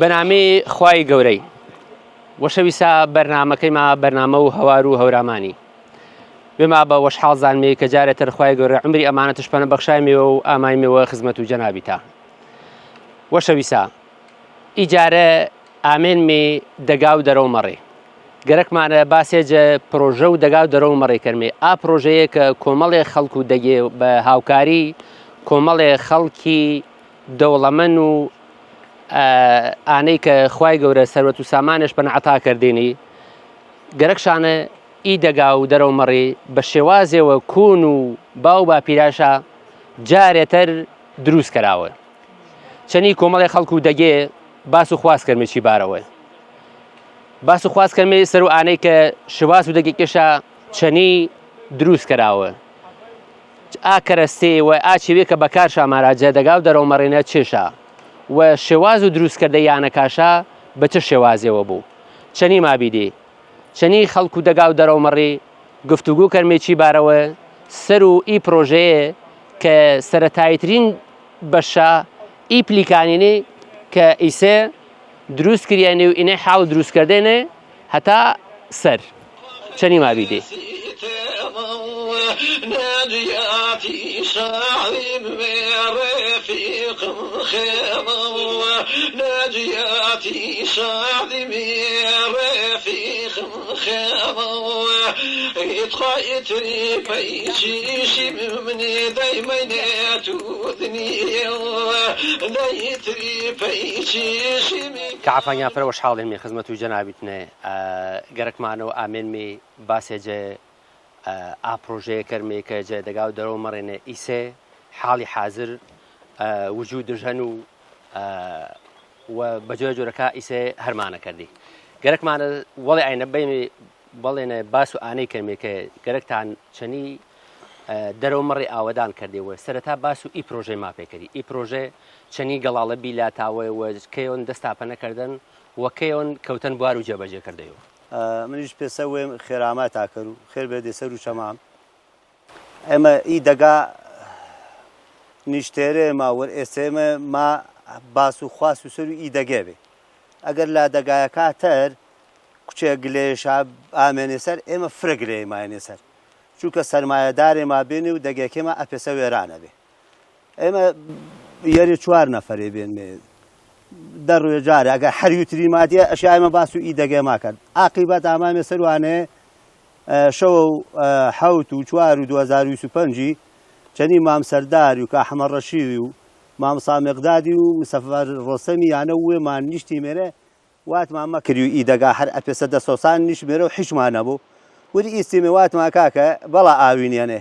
بەنامی خوای گەورەی وەشەویسا بەرنامەکەی ما بەرنامە و هەوار و هەورامانی بێما بە وەشحاڵ زانمی کە جارێ تر خوای گەورە عمری ئەمانەتش پەنە بەخشای مێوە و ئامای مێوە خزمەت و جەنابی تا وەشەویسا ئی جارە ئامێن می دەگا و دەرەو مەڕێ گەرەکمانە باسێ جە پرۆژە و دەگا و دەرەو مەڕێ کەرمێ ئا پرۆژەیە کە کۆمەڵێ خەڵک و دەگێ بە هاوکاری کۆمەڵێ خەڵکی دەوڵەمەن و ئانەی کە خوای گەورە سەروەت و سامانێش پەنە عەتا کردینی گەرەکشانە ئی دەگا و دەرەو مەڕی بە شێوازێوە کوون و باو باپیراشا جارێ تر دروس کەراوە. چەنی کۆمەڵێ خەڵک و دەگێ باس و خواس کەرمێ چی بارەوە. باس و خواس کەرمێ سەر و ئانەی کە شێواز و دەگێ کێشا چەنی دروس کەراوە. ئا کەرەستێ و ئا چێوێ کە بەکار شامارا جە دەگا و دەرەو مەڕێنە چێشا و شێواز و دروس کردە یانەکاشا بە چ شێوازێوە بوو. چەنی مابیدێ. چەنی خەڵک و دەگا و دەرەومەڕی گفتوگو کەرمێ چی بارەوە سەر و ئی پرۆژەیە کە سەرەتاییترین بەشە ئی پلیکانینی کە ئیسە دروس کریانێ و ئینەی حاڵ دروس کردێنێ هەتا سەر چەنی مابیدێ. کە عەفان گیان فرە وەشحاڵێ خزمەت و جەنابیتنێ گەرەکمانە و ئامێنمی باسێ جێ ئا پرۆژەیە کەرمێ کە جێ دەگا و دەرەوە مەڕێنێ ئیسێ حاڵی حازر وجود دژهەن و و بە جۆرە جۆرەکە ئیسێ هەرمانە کردی گەرەکمانە وەڵێ ئاینە بینی بەڵێنە باس و ئانەی کەمێ کە گەرەکتان چەنی دەرەوە مەڕی ئاوەدان کردەوە سەرەتا باس و ئی پرۆژەی ما پێکەری ئی پرۆژێ چەنی گەڵاڵە بیلا تاوە وە کەیۆن دەستا پەنە کردن و کەیۆن کەوتن بوار و جێبەجێ کردەوە. منیش پێسە وێم خێرامە تاکەر و خێر بێ دێ سەر و چەمام. ئێمە ئی دەگا نیشتێرێ ما وەر ئێسێمە ما باس و خواس و سەر و ئی دەگێ بێ. ئەگەر لا دەگایەکا تەر کوچێ گلێشا ئامێنێ سەر ئێمە فرە گلێ ماێنێ سەر. چونکە سەرمایەدارێ ما بێنێ و دەگێکێ ما ئەپێسە وێرانە بێ. ئێمە یەرێ چوار نەفەرێ بێنمێ دەڕوێ جارێ ئەگەر حەریوتری مادیە ئەشیا ئێمە باس و ئی دەگێ ما کرد عاقیبەت ئامامێ سەروانێ شەوە و حەوت و چوار و 2025 چەنی مام سەرداری و کا حەمە ڕەشیدی و مامسا مقدادی و مسەفەر ڕۆسەمی یانە وێمان نیشتی مێرێ واتمان مەکری و ئی دەگا هەر ئەپێسە دەسۆسان نیش مێرە و حیچمان نەبوو وری ئیستیمێ واتمان کاکە بەڵا ئاوینیەنێ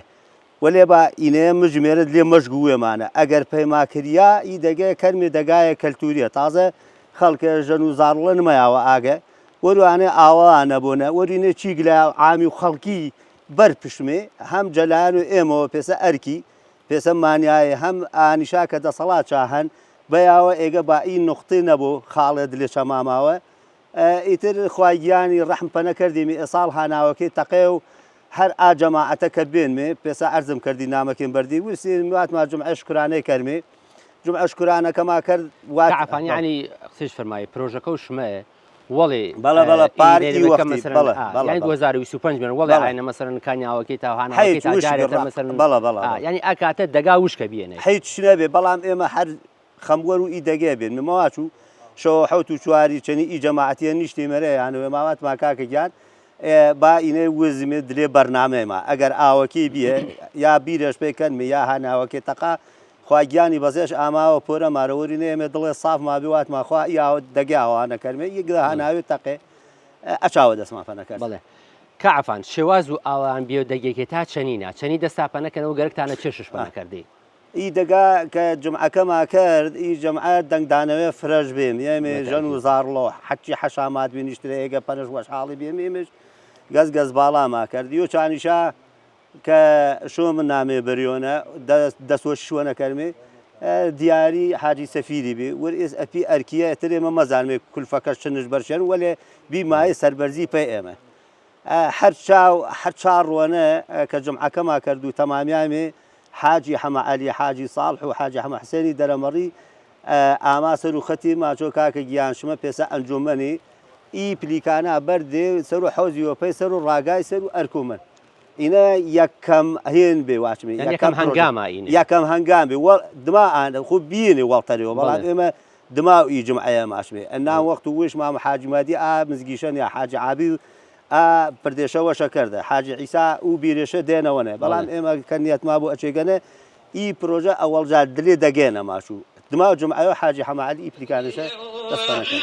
وەلێ با ئینێ مژ مێرد لێ مەشگ وێمانە ئەگەر پەیما کریا ئی دەگێ کەرمێ دەگایە کەلتوریە تازە خەڵکێ ژەن و زاڕڵە نمەیاوە ئاگە وەروانێ ئاوەڵا نەبۆنە وەرینێ چیگ لە عامی و خەڵکی بەر پشمێ هەم جەلایان و ئێمەوە پێسە ئەرکی پێسە مانیایێ هەم ئانیشا کە دەسەڵات چا هەن بەیاوە ئێگە با ئی نوقتێ نەبۆ خاڵێ دلێ چەماماوە ئیتر خوای گیانی ڕەحم پەنە کردیمی ئێساڵ هاناوەکەی تەقێ و هەر ئا جەماعەتە کە بێنمێ پێسا عەرزم کردی نامەکێم بەردی ورسی واتما جومعە شکرانەی کەرمێ جومعە شکرانەکەما کرد وات عەفان یعنی قسەش فەرمایی پرۆژەکە و شمە وەڵێ بەڵێ بەڵێ پار ئی وەختی بەڵێ بەڵێ یعنی 2025 بێن وەڵێ ئاینە مەسەرەن کانیاوەکەی تا هاناوەکەی تا جارێتە مەسەرەن بەڵێ بەڵێ یعنی ئەکاتە دەگا وشکە بیێنێ هیچ نەبێ بەڵام ئێمە هەر خەموەر و ئی دەگێ بێن مەواچوو شەوە حەوت و چواری چەنی ئی جەماعەتیە نیشتی مەرێ یانەوێ ماواتما کاکە گیان با ئینێ وزمێ دلێ بەرنامەێ ما ئەگەر ئاوەکی بیە یا بیرەش پێ کەنمێ یا هاناوەکێ تەقا خوا گیانی بەزێش ئاماوە پۆرە مارەوەری نێمێ دڵێ ساف ما بێ واتما خوا ئی ئاوە دەگێ ئاوانە کەرمێ ئی گرە هاناوێ تەقێ ئەچاوە دەسما پەنە کەرد. بەڵێ کا عەفان شێواز و ئاوان بیە دەگێکێ تا چەنینە چەنی دەستا پەنە کەنەوە گەرەکتانە چێشش پەنە کردی. ئی دەگا کە جمعەکەما کرد ئی جمعە دەنگدانەوەێ فرەش بێم یەمێ ژەن و زارڵۆ حەچی حەشامات بی نیشترە ئێگە پەنەش وەشحاڵی بێم ئێمەش گەز گەز باڵاما کرد یۆ چانیشا کە شۆ من نامێ بریۆنە دەس وە شوەنە کەرمێ دیاری حاجی سەفیری بێ ور ئێس ئەپی ئەرکیە ئتر ئێمە مەزانمێ کولفەکەش چنش بەرشێن وەلێ بی مایە سەربەرزی پێ ئێمە هەر چاو هەر چار ڕۆنە کە جمعەکەما کرد و تەمامیامێ حاجی حەمە عەلی حاجی ساڵح و حاجی حەمە حسێنی دەرەمەڕی ئاما سەر و خەتی ماچۆ کاکە گیان شمە پێسە ئەنجومەنی ئی پلیکانا بەردێ سەر و حەوزی وەپەی سەر و ڕاگای سەر و ئەرک و من ئینە یەکەم هێن بێ واچمێ یەکەم هەنگامە ئینە یەکەم هەنگام بێ وە دما ئان خو بینێ وەڵتەرێەوە بەڵام ئێمە دما ئی جمعەیە ماشمێ ئەنا وەخت و وش مام حاجی مادی ئا مزگیشەن یا حاجی عابی ئا پردێشە وەشە کردە حاجی عیسا و بیرێشە دێنەوەنێ بەڵام ئێمە کە نیەتما بوو ئەچێگەنێ ئی پرۆژە ئەوەڵ جار دلێ دەگەێنە ماشوو دما جمعەیە حاجی حەمە عەلی ئی پلیکانەشە دەس پەنە کرد.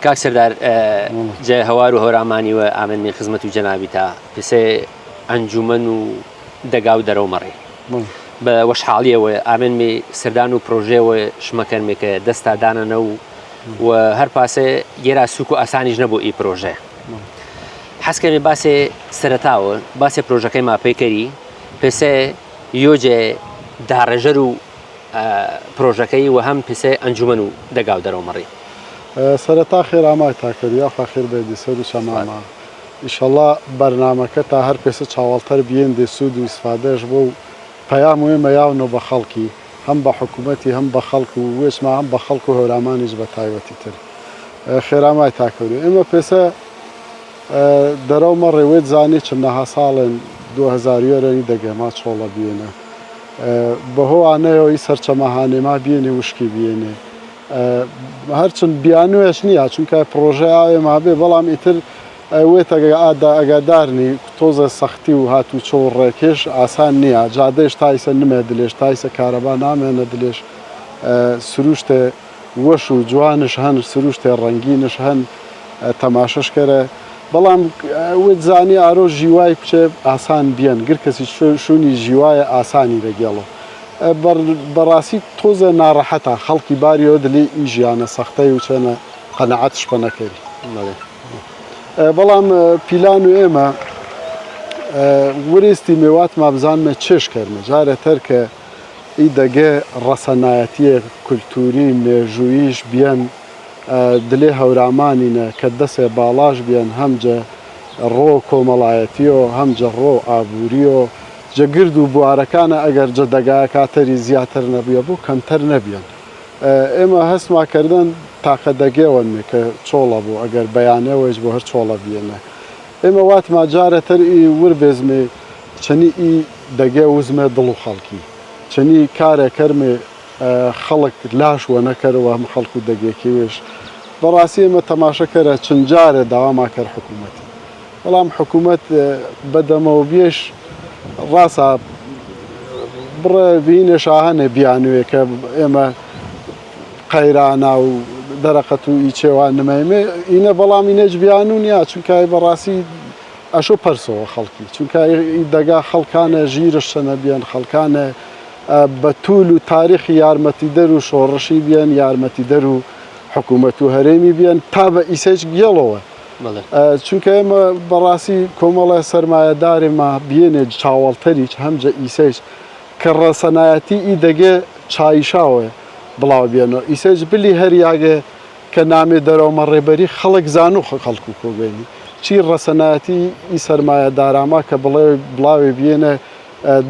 کاک سەردار جێ هەوار و هەورامانی و ئامن من خزمەت و جەنابی تا پسێ ئەنجومەن و دەگا و دەرەو مەڕی بە وەشحاڵیەوە ئامن می سەردان و پرۆژەوە شمەکەرمێ کە دەستا دانەنە و و هەر پاسێ گێرا سوک و ئاسانیش نەبوو ئی پرۆژە حەسکەێ باسێ سەرەتاوە باسێ پرۆژەکەی ما پەیکەری پێسێ یۆجێ داڕێژەر و پرۆژەکەی و هەم پسێ ئەنجومەن و دەگا و دەرەو مەڕی. سەرەتا خێر ئامای تا کەر یاخوا خێر بەێدی سەر و چەماما ئیشەڵا بەرنامەکە تا هەر پێسە چاوەڵتەر بیێن دێ سوود و ئیسفادەش بۆ و پەیام وێمە یاونۆ بە خەڵکی هەم بە حکوومەتی هەم بە خەڵک و وێچما هەم بە خەڵک و هەورامانیش بە تایوەتی تر خێرامای تا کەورێ ئێمە پێسە دەرەو مەڕێ وێت زانی چنەها ساڵێن 2000 یۆرەنی دەگەما چۆڵە بیێنە بەهۆ ئانەیەوە ئی سەرچەمەهانێما بیێنێ وشکی بیێنێ هەرچەند بیانوێش نییە چونکە پڕۆژەی ئاوێ مابێ بەڵام ئیتر وێتە ئادا ئەگادارنی تۆزە سەختی و هاتوچۆ و ڕێکێش ئاسان نییە جادەیش تایسە نمێ دلێش تایسە کارەبا نامێنە دلێش سروشتێ وەش و جوانش هەن سروشتێ ڕەنگینش هەن تەماشەش کەرە بەڵام وت زانی ئارۆ ژیوای کوچێ ئاسان بیەن گر کەسی شوونی ژیوایە ئاسانی دەگێڵۆ بەڕاستی تۆزێ ناڕەحەتە خەڵکی باریەوە دلی ئی ژیانە سەختەی و چێنە قەناعەتش پە نەکەری. بەڵام پیلان و ئێمە ورستی مێوات ما بزانمێ چێش کەرمێ جارێ تەر کە ئی دەگێ ڕەسەنایەتیە کولتوری مێژوویش بیەن دلێ هەورامانینە کە دەسێ باڵاش بیەن هەمجە ڕۆ کۆمەڵایەتیۆ هەمجە ڕۆ ئابووریۆ جە گرد و بوارەکانە ئەگەر جە دەگایەکا تەری زیاتر نەبیە بۆ کەمتەر نەبیەن ئێمە هەستما کردن تاقە دەگێوەنمێ کە چۆڵە بوو ئەگەر بەیانەوەیش بۆ هەر چۆڵە بیەنە ئێمە واتما جارە تەر ئی ور بێزمێ چەنی ئی دەگێ وزمێ دڵ و خەڵکی چەنی کارێ کەرمێ خەڵک لاش وە نەکەرەوە هەم خەڵک و دەگێکیوێش بەڕاستی ئێمە تەماشە کەرە چەند جارێ داواما کەر حکوومەتی بەڵام حکوومەت بەدەمەوە بێش ڕاسا بڕێ بینێ شاهانێ بیانوێ کە ئێمە قەیرانا و دەرەقەت و ئی چێوان نمەیمێ ئینە بەڵام ئینەج بیانو نییە چونکە بەڕاستی ئەشۆ پەرسەوە خەڵکی چونکە دەگا خەڵکانە ژیرش چەنە بیان خەڵکانە بە توول و تاریخی یارمەتیدەر و شۆڕشی بیان یارمەتیدەر و حکوومەت و هەرێمی بیان تا بە ئیسەیش گێڵەوە چونکە ئێمە بەڕاستی کۆمەڵە سەرمایەدارێ ما بیێنێ چاوەڵتەریچ هەمجە ئیسەیش کە ڕەسەنایەتی ئی دەگێ چایشاوێ بڵاو بیێنەوە ئیسەیش بلی هەر یاگێ کە نامێ دەرەومە ڕێبەری خەڵک زانو خەڵک و کۆگەینی چی ڕەسەنایەتی ئی سەرمایەداراما کە بڵێ بڵاوێ بیێنە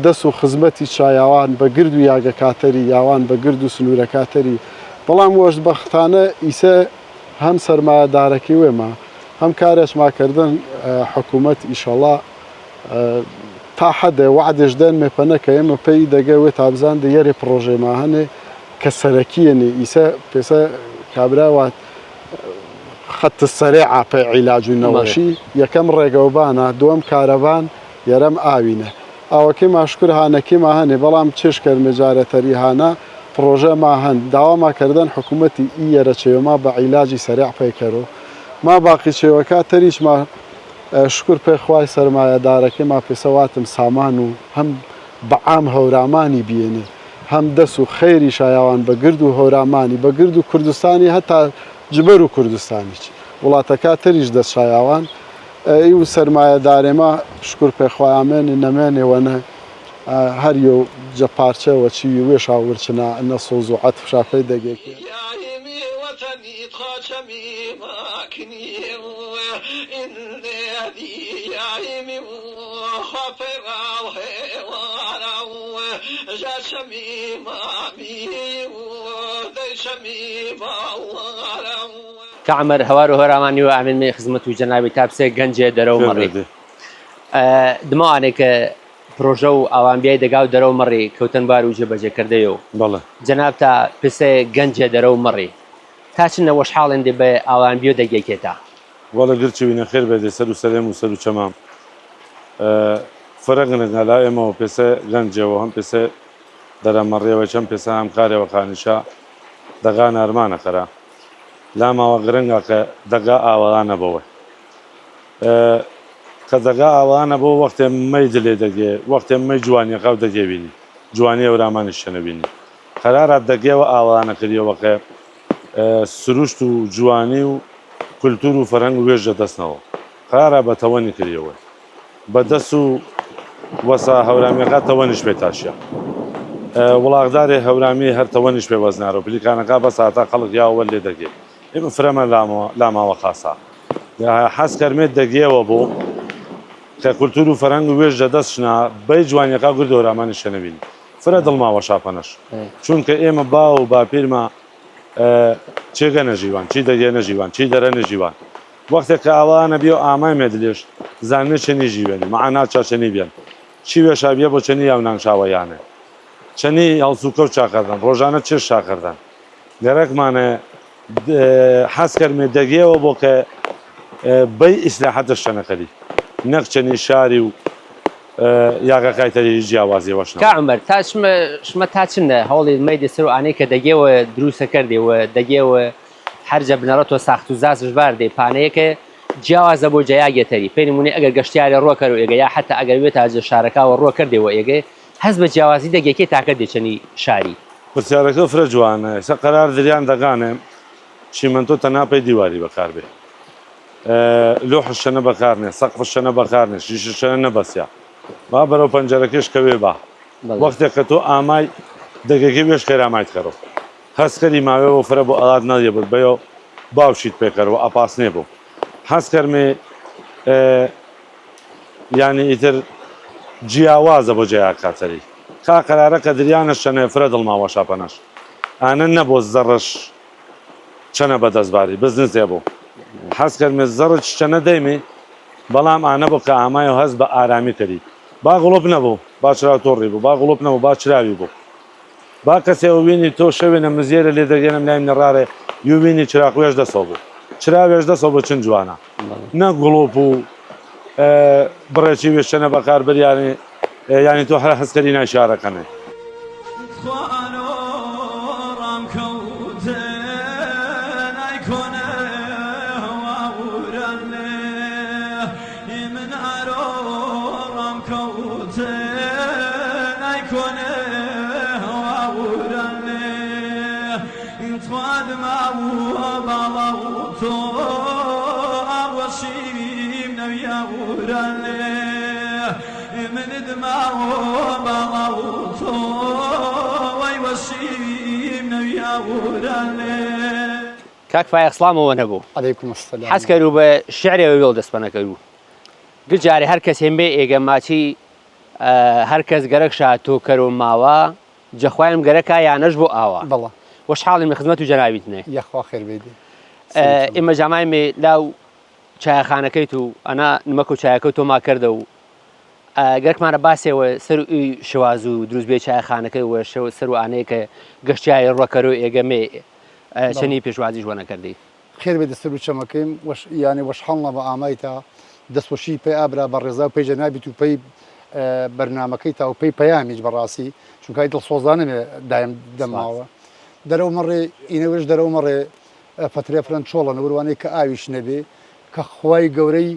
دەس و خزمەتی چایاوان بە گرد و یاگەکاتەری یاوان بە گرد و سنوورەکاتەری بەڵام وەشبەختانە ئیسە هەم سەرمایەدارەکی وێمە هەم کارێچما کردن حکوومەت ئیشەڵا تا حەدێ وعدێش دەن مێ پەنە کە ئێمە پێی دەگە وێ تابزان دە یەرێ پڕۆژەی ما هەنێ کە سەرەکیەنێ ئیسە پێسە کابرا وات خەت سەرێعا پێ عیلاج و نەوەشی یەکەم ڕێگەوبانە دووەم کارەبان یەرەم ئاوینە ئاوەکەی ما شکر هانەکەی ما هەنێ بەڵام چێش کەرمێ جارەتەری هانا. پڕۆژە ما هەن داوا ما کردن حکوومەتی ئی یەرە چێوە ما بە عیلاجی سەریع پەی کەرۆ ما باقی چێوەکا تەریچ ما شکر پێ خوای سەرمایەدارەکەی ما پێسە واتم سامان و هەم بە عام هەورامانی بیێنێ هەم دەس و خەیری شایاوان بە گرد و هەورامانی بە گرد و کوردستانی هەتا جبەر و کوردستانیچ وڵاتەکا تەریش دەس شایاوان ئی و سەرمایەدارێما شکر پێ خوای ئامێنێ نەمێنێ وەنە هەر یۆ جە پارچە وە چیوی وێشا ورچنا ئنە سۆز و عەتف شا پەی دەگێ ک. کاک عومەر هەوار و هەورامانی و ئامین مێ خزمەت و جەنابی تا بسێ گەنجێ دەرەو مەڕی دمەوانێ کە پرۆژە و ئاوانبیای دەگا و دەرەو مەڕی کەوتەن بار و جێبەجێ کردەیە و بەڵێ. جەنابتا پسێ گەنجێ دەرەو مەڕی تا چ نە وەشحاڵێن دێ بە ئاوانبیۆ دەگێکێتا. وەڵە گرچ وینە خێر بێدێ سەر و سەرێم و سەر و چەمام فرە گرنگە لا ئێمەوە پێسە گەنجێ و هەم پێسە دەرە مەڕێوە چەم پێسە هەمکارێوە خانیشا دەگا نارمانە خەرا لاماوە گرنگە کە دەگا ئاوەڵانە بەوە کە دەگا ئاوانە بۆ وەختێ مەی دلێ دەگێ وەختێ مەی جوانیەکە و دەگێ بینی جوانی ئەورامانیش چەنە بینی قەرارە دەگێوە ئاوانە کردیەوە کە سروشت و جوانی و کولتور و فەرهەنگ و وێژ دەستنەوە قەرارە بە تەوەنی کردیەوە بە دەس و وەسا هەورامیەکە تەوەنیش پێ تاشیا وڵاغدارێ هەورامی هەر تەوەنیش پێ وەزنارە و پلیکانەکە بەس هاتا خەڵک یاوە لێ دەگێ ئێمە فرەمە لاماوە خاسا حەز کەرمێ دەگێوە بۆ کە کولتور و فەرهەنگ و وێژ لە دەست شنا بەی جوانیەکە گرد هەورامانی شەنەبینی فرە دڵماوە شاپەنەش چونکە ئێمە باو و باپیرمە چێگە نەژیوان چی دەگێ نەژیوان چی دەرە نەژیوان وەختێک کە ئاوانە بیۆ ئامای مێدلێش زانمێ چەنی ژیوێنێ معانا چا چەنی بیان چی وێشا بیە بۆ چەنی یاونان شاوە یانێ چەنی هەڵسوکەوت چاکردن ڕۆژانە چێش شاکردن گەرەکمانە حەز کەرمێ دەگێوە بۆ کە بەی ئیسلاحەتە شەنەکەری نەک چەنی شاری و یاگەکای تەری هیچ جیاوازی وەشنە. کا عومەر تا شمە شمە تا چنە هەوڵی مەیدێ سەر و ئانەی کە دەگێوە دروسە کردێ و دەگێوە هەرجە بنەڕەت و ساخت و زازش باردێ پانەیەکە جیاوازە بۆ جەیاگێ تەری پێ نمونەی ئەگەر گەشتیارێ ڕۆ کەرو ئێگە یا حەتا ئەگەر وێتا جە شارەکاوە ڕۆ کردێ وە ئێگێ هەست بە جیاوازی دەگێکێ تاکە دێ چەنی شاری. پرسیارەکە فرە جوانە ئێستا قەرار دریان دەگانێ چیمەنتۆ تەنها پەی دیواری بەکار بێ لۆح شەنە بەکار نێ سەقف شەنە بەکار نێ شیشە شەنە نەبەسیا با بەرەو پەنجەرەکەش کەوێ با وەختێک کە تۆ ئامای دەگەکەی وێش خێرامایت کەرۆ هەسکەری ماوێ فرە بۆ ئەڵات نەیە بێ باوشیت پێکەرەوە ئەپاسنێ بۆ هەسکەرمێ یانی ئیتر جیاوازە بۆ جیا کاتەری کا قەرارە کە دریانە شەنێ فرە دڵما وەشا پەنەش ئانە نەبۆ زەڕش چەنە بەدەست باری بزنسێ بۆ حەز کەرمێ زەڕچ چەنە دەیمێ بەڵام ئانە بۆ کە ئامای و هەست بە ئارامی کەری با گڵۆپ نەبوو با چراو تۆڕی بوو با گڵۆپ نەبوو با چراوی بوو با کەسێ وینی تۆ شەوێنە مزیێرە لێ دەگەنم لایم نەڕارێ یوینی چراقوێش دەسەوە بوو چراوێش دەسەوە بۆ چن جوانە نە گڵۆپ و بڕێکی وێشتەنە بەکار بریانێ یانی تۆ هەر هەستکەری نای شارەکەنێ. کاک فایەق سڵامەوە نەبوو علیکم السلام حەز کەرو بە شعرێ وێڵ دەست پەنە کەرو گجارێ هەر کەس هێم بێ ئێگە ماچی هەر کەس گەرەک شا تۆ کەرو ماوە جەخوایم گەرەکە یانەش بۆ ئاوا بەڵێ وەشحاڵی من خزمەت و جەنابیت نێ یەخوا خێر بێدی ئێمە جامای مێ لاو چایەخانەکەیت و ئەنا نمەک و چایەکە و تۆما کردە و گەرکمانە باسێوە سەر ئوی شێواز و دروست بێ چایەخانەکەی و شێوە سەر و ئانەیە کە گەشتیاری ڕۆکەرۆ ئێگەمێ چەنی پێشوازیش وەنەکردی. خێر بێتە سەر و چەمەکەیم وەش یانێ وەشحاڵ نە بە ئامای تا دەست وەشی پەی ئابرا بە ڕێزا و پەی جەنابیت و پەی بەرنامەکەی تا و پەی پەیامیش بەڕاستی چونکای دڵسۆزانەێ دایم دەماوە دەرەو مەڕێ ئینەوەش دەرەو مەڕێ فەترێ فرەن چۆڵە نەوروانەی کە ئاویش نەبێ کە خوای گەورەی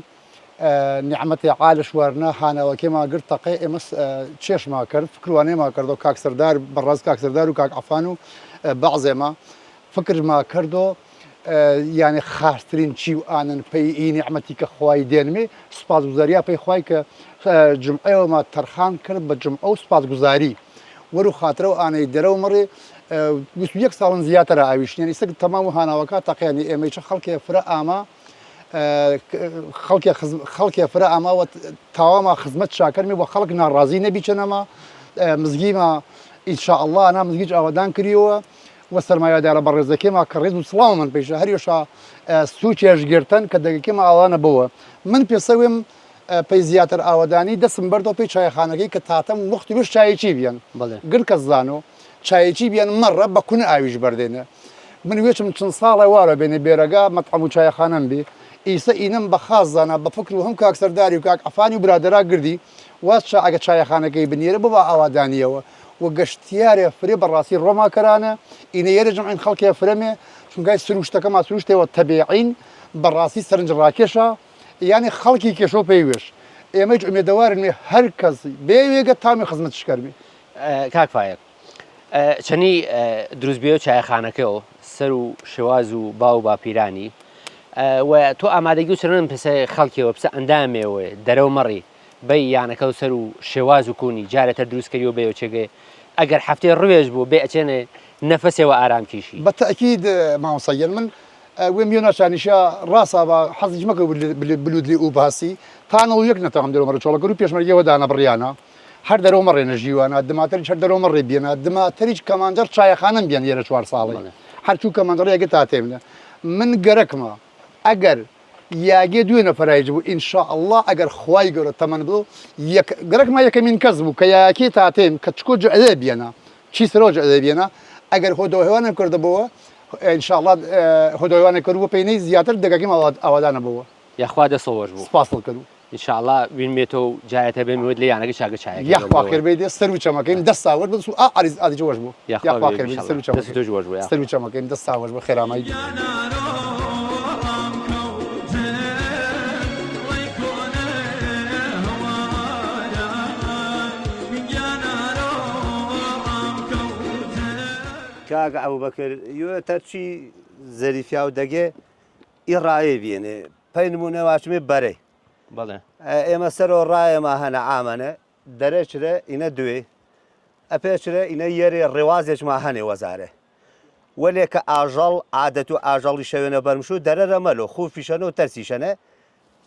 نیعمەتێ عالش وارنا هاناوەکێما گرت تەقێ ئێمە چێشما کرد فکروانێما کردۆ کاک سەردار بەڕاز کاک سەردار و کاک عەفان و بەعزێما فکرما کردۆ یانێ خاسترین چی و ئانن پەی ئی نیعمەتی کە خوای دێنمێ سوپاسگوزاریا پەی خوای کە جومعەوەما تەرخان کرد بە جومعە و سوپاسگوزاری وەرو خاترەو ئانەی دەرەو مەڕێ 21 ساڵن زیاترە ئاویش یعنی سگ تەمام و هاناوەکە تەقیانی ئێمەی چ خەڵکێ فرە ئاما خەڵکێ خەڵکێ فرە ئاما وە تاواما خزمەت شاکەرمی وە خەڵک ناڕازی نەبی چەنەما مزگیما ان شاء الله ئەنا مزگیج ئاوەدان کریەوە و سەرمایەدارە بەڕێزەکێما کە ڕێز و سڵاو من پێشە هەریۆشا سوچێش گرتن کە دەگەکێما ئاوانە بەوە من پێسەوێم پێی زیاتر ئاوەدانی دەسم بەردەوە پێی چایخانەکەی کە تاتەم وەختی وش چایەکی بیەن گر کەس زانۆ چایەکی بیەن مەڕە بە کون ئاویش بەردێنە من وێچم چەند ساڵە وارە بێنێ بێرەگا مەتعەم و چایخانەم بێ ئیسە ئینم بە خاص زانا بە فکر و هەم کاک سەرداری و کاک عەفانی و برادەرا گردی واز چا ئەگە چایخانەکەی بنیرە بۆ بە ئاوادانیەوە و گەشتیارێ فرێ بەڕاستی ڕۆما کەرانە ئینە یەرە جمعین خەڵکێ فرەمێ چونکای سروشتەکەما سروشتێوە تەبیعین بەڕاستی سەرنج ڕاکێشە یانی خەڵکی کێشەو پێی وێش ئێمەیش ئومێدەوارن وێ هەر کەس بێوێگە تامی خزمەت شکەرمێ. کاک فایەق چەنی دروست بێ چایەخانەکەەوە سەر و شێواز و باو باپیرانی و تۆ ئامادەگی و چرن پسە خەڵکیەوە پسە ئەندامێەوە دەرەو مەڕی بەی یانەکە و سەر و شێواز و کونی جارێتە دروست کردی و بێ چێگێ ئەگەر هەفتەی ڕوێژ بوو بێ ئەچێنێ نەفەسێوە ئارام کیشی. بە تەئکید مامۆستا گیان من وێم یۆ ناچانیشە ڕاسا بە حەزیش مەکە بلودلی ئوو باسی تا نەڵ یەک نەتەوەم دەرۆ مەڕێ چۆڵەکەر و پێشمەرگەوە دانە بڕیانە هەر دەرۆ مەڕێ نەژیوانە دماتریش هەر دەرۆ مەڕێ بیەنە دماتریش کەمانجەر چایەخانەم بیەن یەرە چوار ساڵی هەرچوو کەمانجەڕ یەکە تا تێمنە من گەرەکمە ئەگەر یاگێ دوێ نەفەرایج بوو ان شاء اللە ئەگەر خوای گەورە تەمەن بڵ یەک گەرەکمە یەکەمین کەس بوو کە یاکێ تا تێم کە چکۆ جعلێ بیەنە چی سرۆ جعلێ بیەنە ئەگەر هۆدەوەێوانم کردبەوە ان شاء اللە هۆدەوەێوانە کردووە پێینەی زیاتر دەگەکەم ئاوادانە بەوە. یاخوا دەسۆش بوو. سپاست کردو. ان شاء اللە وینمێتۆ و جارێتە بێم وت لێ یانەکە چاکە چایەکە یاخوا خێر بێ دێ سەر و چەمەکەیم دەست ساوەش بەس و ئا عەریز ئادیجە وەش بوو یاخوا خێر بێ سەر و چەمەکەیم دەست تۆش وەش بوو سەر و چەمەکەیم دەست ساوەش بوو خێرامای. کاک ئەبوبەکر یۆ تەرچی زەریفیا و دەگێ ئی ڕایێ بیێنێ پەی نمونە واچمێ بەرەی بەڵێ ئێمە سەرۆ ڕایەما هەنە عامەنە دەرێ چرە ئینە دوێ ئەپێ چرە ئینە یەرێ ڕێوازێکما هەنێ وەزارێ وەلێ کە ئاژەڵ عادەت و ئاژەڵی شەوێنە بەرمشوو دەرەرە مەلۆ خوفیشەنە و تەرسیشەنە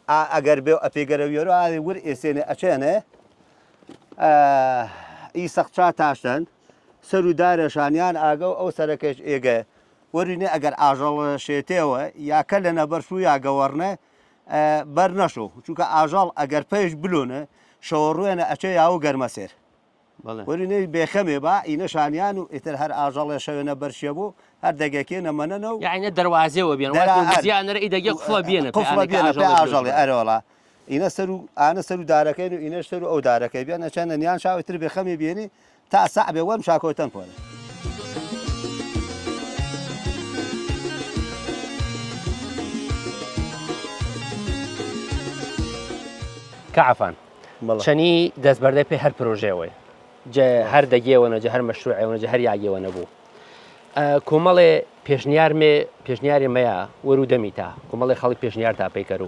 ئا ئەگەر بێ ئەپێگەرە وێرۆ ئاێ ور ئێسێنێ ئەچێنێ ئی سەقچا تاشتن سەر و دارێشانیان ئاگە و ئەو سەرەکەش ئێگە وەرینێ ئەگەر ئاژەڵ شێتێوە یا کە لە نەبەرشوو یا گەوەڕنە بەر نەشۆ چونکە ئاژەڵ ئەگەر پێش بلۆنە شەوەڕوێنە ئەچێ یاوە گەرمەسێر وەرینێ بێخەمێ با ئینە شانیان و ئیتر هەر ئاژەڵێ شەوێنە بەرشیە بوو هەر دەگەکێ نەمەنەنە و یعنی دەروازەوە بێن زیانەرە ئیدەگە قفڵە بێنە قفڵە بێنە پێ ئاژەڵێ ئەرەوەڵا ئینە سەر و ئانە سەر و دارەکەین و ئینەش سەر و ئەو دارەکەی بیان ئەچەنە نیان شاوی تر بێخەمی بێنی تا سەع بێ وەم شاکۆتەن پۆرە. کە عەفان چەنی دەستبەردەی پێ هەر پرۆژەوەی جە هەر دەگێوەنە جە هەر مەشروعەوەنە جە هەر یاگێوە نەبوو کۆمەڵێ پێشنیارمێ پێشنیاری مەیە وەرو دەمی تا کۆمەڵی خەڵک پێشنیار تا پێکەر و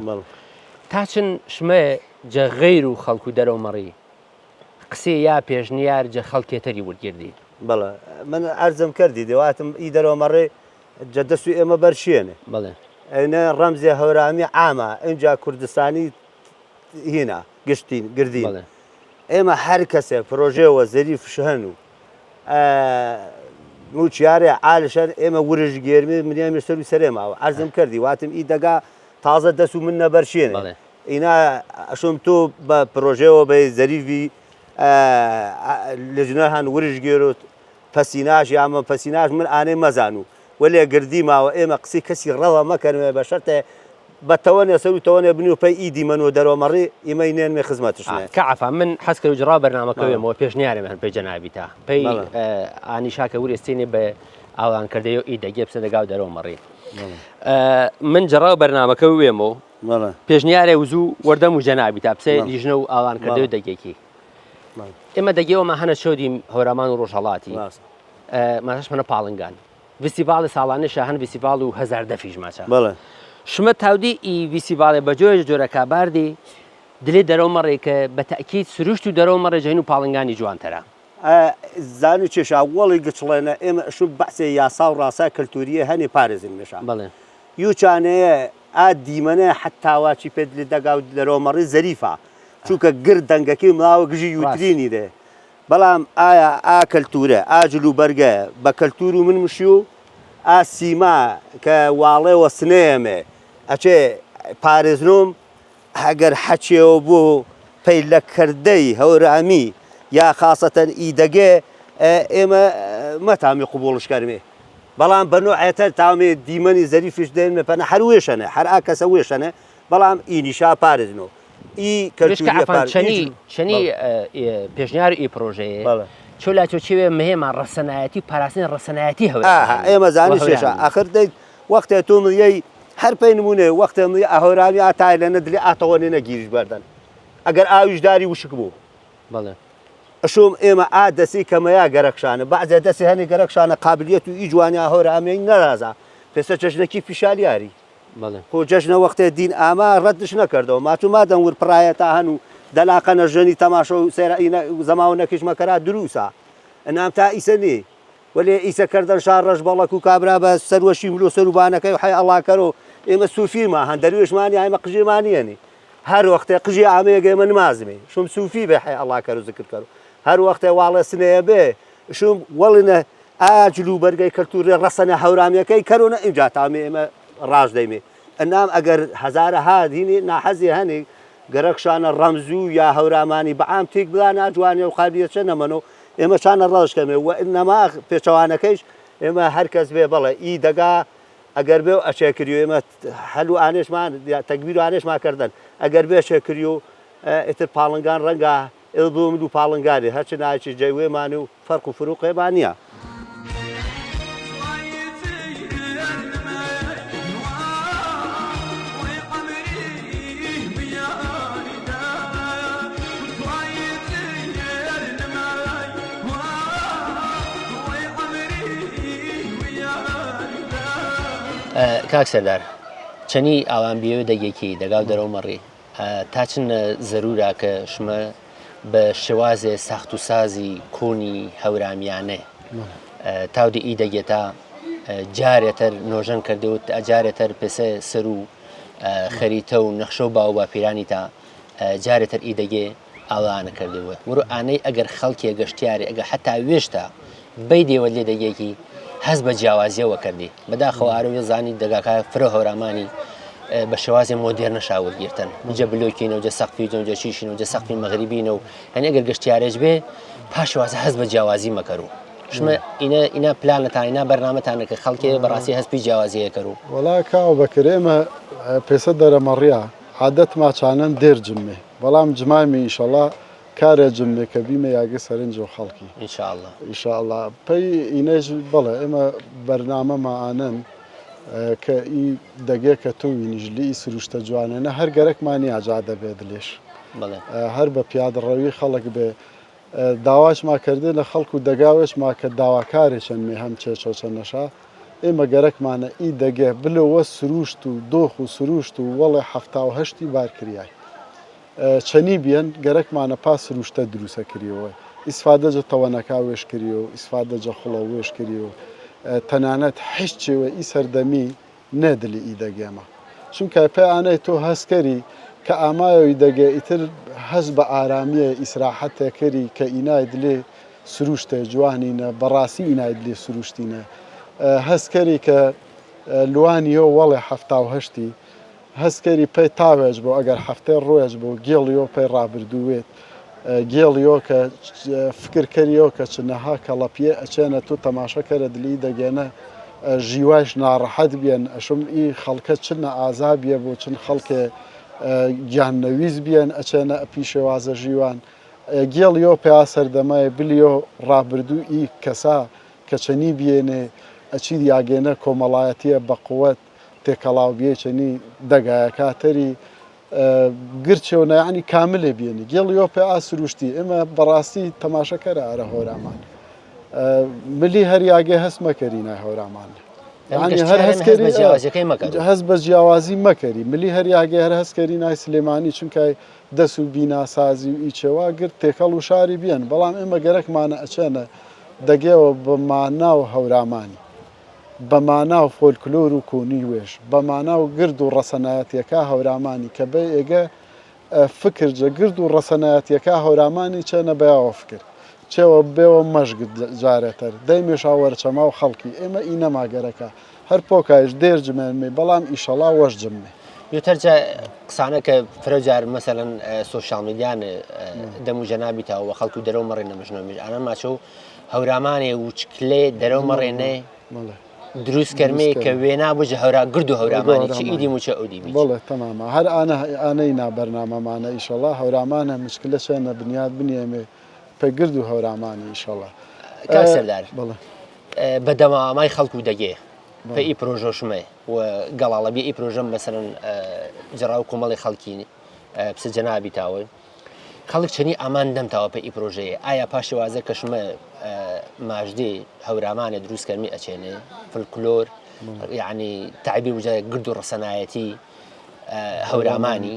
تا چن شمێ جە غیر و خەڵکو دەرەوە مەڕی قسێ یا پێشنیار جە خەڵکێ تەری ورگردی. بەڵێ من عەرزم کردی دێ واتم ئی دەرەوە مەڕێ جە دەس و ئێمە بەرشێنێ. بەڵێ. ئەینە ڕەمزێ هەورامی عامە ئینجا کوردستانی هینا گشتین گردین. بەڵێ. ئێمە هەر کەسێ پرۆژێ وە زەریف شهن و موچیارێ عالشەن ئێمە ورژ گێرمێ منیامی سەر و سەرێ ماوە عەرزم کردی واتم ئی دەگا تازە دەس و من نەبەرشێنێ. بەڵێ. ئینا ئەشۆم تۆ بە پرۆژەوە بە زەریفی لجنە هەن ورژ گێرۆت پەسیناش یامە پەسیناش من ئانەی مەزانوو وەلێ گردی ماوە ئێمە قسەی کەسی ڕەوە مەکەنوێ بە شەرتێ بە تەوەنێ سەر و تەوەنێ بنی و پەی ئی دیمەن و دەرۆمەڕی ئیمەی نێنمێ خزمەتشنێ. کە عەفا من حەز کەرو جڕاو بەرنامەکە وێمەوە پێشنیارێ هەن پەی جەنابی تا پەی ئانیشا کە ورێستینێ بە ئاوان کردەیۆ ئی دەگێ بسە دەگاو دەرۆمەڕی من جڕاو بەرنامەکە وێمەوە پێشنیارێ وزوو وەردەم و جەنابی تا بسێ لیژنە و ئاوان کردەیۆ دەگێکی ئێمە دەگێوەمە هەنە چۆدیم هەورامان و ڕۆژهەڵاتی ماشمەنە پاڵنگان ڤیستیڤاڵی ساڵانەی شاهان ڤیستیڤاڵ و هەزار دەفیش ماچە. بەڵێ. شمە تاودی ئی ڤیستیڤاڵێ بە جۆێ جۆرەکا باردی دلێ دەرەو مەڕێ ک بە تەئکید سروشت و دەرەو مەڕێ جەین و پاڵنگانی جوانتەرە. زانی چێشا وەڵی گچڵێنە ئێمە ئشوو بەعسێ یاسا و ڕاسا کەلتوریێ هەنێ پارێزنمێشا. بەڵێ. یوچانەیە ئا دیمەنە حەتا واچی پێ دلێ دەگا و دەرەو مەڕێ زەریفە. چونکە گر دەنگەکی مڵاوە گژی یوترینی دێ. بەڵام ئایا ئا کەلتوورە، ئا جلوبەرگە بە کەلتوور و من مشی و ئا سیما کە واڵێ وە سنەیەمێ ئەچێ پارێزنوم، ئەگەر حەچێوە بۆ پەی لە کردەی هەورامی یا خاسەتەن ئیدەگێ ئێمە مەتامی قبووڵش کەرمێ. بەڵام بە نوعێتەر تاومێ دیمەنی زەریفیش دێنمێ پەنە هەر وێشەنە، هەر ئا کەسە وێشەنە، بەڵام ئی نیشا پارێزنۆ. ئی کەلتوریە پار چەنی چەنی پێشنیار ئی پرۆژەیە چۆ لا چۆ چێوێ مهێما ڕەسەنایەتی و پاراستنی ڕەسەنایەتی هەورا ئێمە زانی شێشە ئاخر دەیت وەختێ تۆ ملیەی هەر پێی نمونێ وەختێ ملی ئەهۆرامی ئا تای لە نەدلی ئاتەوەێ نەگیریش بەردەن ئەگەر ئاویش داری وشک بوو بەڵێ ئەشۆم ئێمە ئا دەسی کەمەیا گەرەکشانە بەعزێ دەسی هەنی گەرەکشانە قابلیەت و ئی جوانیا هەورامیەی نەرازا پێسە چەشنەکی پیشالیاری بەڵێ. خۆ جەژنە وەختێ دین ئاما ڕەدش نەکردەوە ماتو مادەم ور پڕایەتا هەن و دەلاقەنە ژەنی تەماشە و سەیرە ئینە زەماوەنەکیش مەکەرا دروسە ئەنام تا ئیسە نی وەلێ ئیسە کردن شار ڕەش بەڵەک و کابرا بە سەروەشی ملۆ سەروبانەکەی و حەی ئەڵاکەرۆ ئێمە سوفیما هەن دەروێشمانی ئایمە قژێمانیەنی هەر وەختێ قژی ئامەیەگە ئێمە نمازمێ شوم سوفی بێ حەی ئەڵاکەر و زکر کەرو هەر وەختێ واڵێ سنەیە بێ شوم وەڵنە ئایا جل و بەرگەی کەلتووریە ڕەسەنە هەورامیەکەی کەرۆنە ئینجا تامی ئێمە ڕاش دەیمێ ئەنام ئەگەر هەزارەها دینی ناحەزی هەنی گەرەک شانە ڕەمزو یا هەورامانی بەعام تیک بلا ناجوانێ و قابلیەچە نەمەنۆ ئێمە شانە ڕەش کەمێ و ئنما پێچەوانەکەیش ئێمە هەر کەس بێ بەڵێ ئی دەگا ئەگەر بێ و ئەچێ کریو ئێمە هەل و ئانێشمان تەگبیر و ئانێشمان کردن ئەگەر بێ چێ کریو ئیتر پاڵنگان ڕەنگە ئێ بۆ من و پاڵنگانێ هەرچ ناچی جەیوێمان و فەرق و فروقێمان نییە. کاک سەردار چەنی ئاوان بیەوێ دەگێکی دەگاو دەرەو مەڕی تا چنە زەرورە کە شمە بە شێوازێ ساخت و سازی کۆنی هەورامیانێ تاودی ئی دەگێتا جارێتر نۆژەن کردێ و جارێتر پێسە سەر و خەریتە و نەخشە و باو باپیرانی تا جارێتر ئی دەگێ ئاوانە کردێ ورو ئانەی ئەگەر خەڵکێ گەشتیارێ ئەگە حتا وێشتا بەی دێوە لێ دەگێکی هەست بە جیاوازیەوە کردی بەداخەوە ئارۆ زانی دەگاکە فرە هەورامانی بە شێوازی مۆدێرنە شاورگرتن جە بلۆکینە و جە سەقفی جە چیشین و جە سەقفی مەغریبینە و هەنی ئەگەر گەشتیارێک بێ پاشوازە هەست بە جیاوازی مەکەرو شمە ئینە ئینا پلانەتان ئینا بەرنامەتانە کە خەڵکێ بەڕاستی هەست پی جیاوازیە کەرو. وەڵا کاوە بەکر ئێمە پێسە دەرەمەڕیا عادەت ماچانەن دێر جمێ بەڵام جمامی ئیشەڵا کارێ جمێ کە بیمە یاگە سەرنج و خەڵکی ان شاء اللە. ان شاء اللە پەی ئینەیش بەڵێ ئێمە بەرنامەما ئانەن کە ئی دەگێ کە تو وینیش لی ئی سروشتە جوانێنە هەر گەرەکمان نیە جادە بێ دلێش بەڵێ. هەر بە پیادەڕەوی خەڵک بێ داواشما کردێ لە خەڵک و دەگاوێشما کە داواکارێ چەن مێ هەم چێچۆ چەن نەشا ئێمە گەرەکمانە ئی دەگێ بلۆ وە سروشت و دۆخ و سروشت و وەڵێ 78 ی بار کریای چەنی بیەن گەرەکمانە پا سروشتە دروسە کریەوە ئیسفادە جە تەوەنەکا وێش کریەو ئیسفادە جە خوڵە وێش کریەو تەنانەت حیچ چێوە ئی سەردەمی نەدلی ئی دەگێمە چونکە پێ ئانەی تۆ هەس کەری کە ئامایەوی دەگێ ئیتر هەس بە ئارامیە ئیسراحەتێ کەری کە ئینای دلێ سروشتێ جوانینە بەڕاسی ئینای دلێ سروشتینە هەس کەری کە لوانیۆ وەڵێ 78ی هەس کەری پەی تاوێج بۆ ئەگەر هەفتەی ڕوێج بۆ گێڵیۆ پەی ڕابردووێت گێڵیۆ کە فکر کەریۆ کە چنەها کەڵەپیە ئەچێنە تو تەماشە کەرە دلی دەگێنە. ژیوایش ناڕەحەت بیەن ئەشم ئی خەڵکە چنە ئازا بیە بۆ چن خەڵکێ گیان نەویست بیەن ئەچێنە ئەپی شێوازە ژیوان گێڵیۆ پیا سەردەمای بلیۆ ڕابردوو ئی کەسا کە چەنی بیەنێ ئەچید یاگێنە کۆمەڵایەتیە بەقوەت تێکەڵاو بیە چەنی دەگایەکا تەری گرچێ و نایانی کاملێ بیێنی گێڵیۆ پێ ئا سروشتی ئێمە بەڕاستی تەماشەکەرە ئارە هۆرامان ملی هەریاگێ هەست مەکەری نای هەورامان هەر هەست بە جیاوازی مەکەری ملی هەریاگێ هەر هەستکەری نای سلێمانی چونکای دەس و بیناسازی و ئیچەوە گرت تێکەڵ و شاری بیەن بەڵام ئێمە گەرەکمانە ئەچێنە دەگێەوە بە مانا و هەورامانی بە مانا و فۆلکلۆر و کۆنی وێش بە مانا و گرد و ڕەسەنایەتیەکە هەورامانی کە بە ئێگە فکر جە گرد و ڕەسەنایەتیەکە هەورامانی چێنە بەیاوە فکر چێوە بێوە مەشگ جارێتەر دەی مێشا وەرچەما و خەڵکی ئێمە ئی نەما گەرەکە هەر پۆکایش دێر جمێنمێ بەڵام ئیشەڵا وەش جمێ. یوتەرجە قسانە کە فرە جار مەسەلەن سۆشیال میدیان دەم و جەنابی تاوە خەڵکو دەرەو مەڕێنە مژنۆمیش ئانان ماچۆ هەورامانێ وچکلێ دەرەو مەڕێنێ دروست کەرمێ کە وێنا بجە هەورا گرد و هەورامانی چ ئیدی موچە ئەو دیبی بەڵێ تەمامە هەر ئانە ئانەی نا بەرنامەمانە ئیشەڵا هەورامانە مشکلە چێنە بنیات بنیێمێ پێ گرد و هەورامانی ئیشەڵا کاک سەردار بەڵێ بە دەمامای خەڵکو دەگێ پێ ئی پرۆژۆشمێ و گەڵاڵە بی ئی پرۆژەم مەسەرەن جەڕاو کۆمەڵی خەڵکی پسە جەنابی تاوەی خەڵک چەنی ئامان دەم تاوە پێ ئی پرۆژەیە ئایا پاشێوازە کەشمە ماژدێ هەورامانێ دروست کەرمی ئەچێنێ فلکلۆر یعنی تعبیر وجە گرد و ڕسەنایەتی هەورامانی